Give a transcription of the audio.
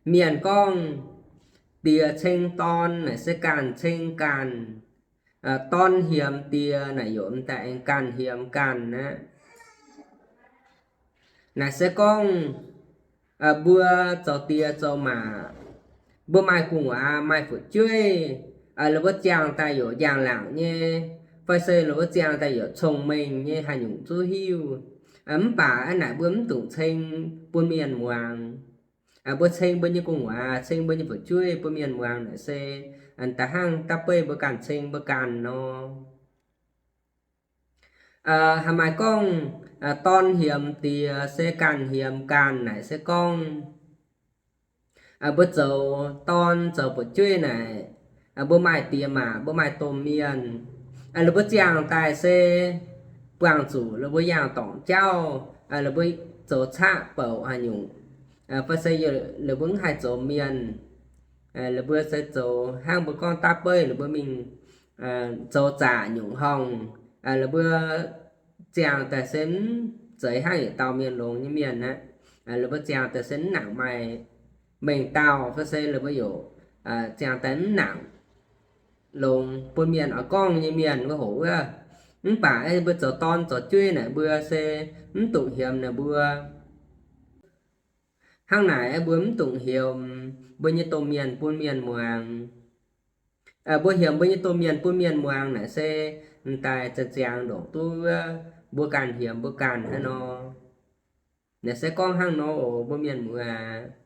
Mienh gorngv, diex ceng dorn naaic se ganh ceng ganh. Dorn hiemx diex naaic yaac m'daaih aengx ganh hiemx ganh aqv. Naaic se gorngv mbuo zoux diex zoux maac, mbuo maaih gu'nguaaz maaih fu'jueiv, la'mbuo ziangh daaih yaac njang-laangc nyei, fai se la'mbuo ziangh daaih yaac cong-mengh nyei haaix nyungc zuqv hiuv. Mv baac naaic mbuo mv dungx ceng bun mienh muangx. Mbuo ceng mbuo nyei gu'nguaaz, ceng mbuo nyei fu'jueiv bun mienh muangx naaic se da'hnangv da'beiv mbuo ganh ceng mbuo ganh nor. Haaix maaih gorngv, dorn hiemx diex se ganh hiemx ganh naaic se gorngv, mbuo zoux dorn zoux fu'jueiv naaic, mbuo maaih diex maac, mbuo maaih domh mienh, la'mbuo ziangh daaih se buangh zuqc la'mbuo yangh dorngc jauv, la'mbuo zoux caqv bouc haaix nyungc, fai se la'mbuo mv haih zoux mienh, la'mbuo se zoux hnangv mbuo gorngv da'beiv la'mbuo mingh zoux zaqc nyungc horngh, la'mbuo ziangh daaih se mv zeiz hnangv yietc dauh mienh longx nyei mienh aqv. La'mbuo ziangh daaih se mv nangc maaih mengh dauh, fai se la'mbuo yaac ziangh daaih mv nangc longx bun mienh oix gorngv nyei mienh wuov hoc wuov. Mv baac mbuo zoux dorn zoux jueiv naaic mbuo se mv dungx hiemx naaic mbuo. Hnangv naaic mbuo mv dungx hiemx mbuo nyei domh mienh bun mienh muangx. Mbuo hiemx mbuo nyei domh mienh bun mienh muangx naaic se m'daaih ziangh ziangx ndongc duqv wuov mbuo ganh hiemx mbuo ganh hnangv nor. Naaic se gorngv hnangv nor oc, mbuo mienh muoz aac.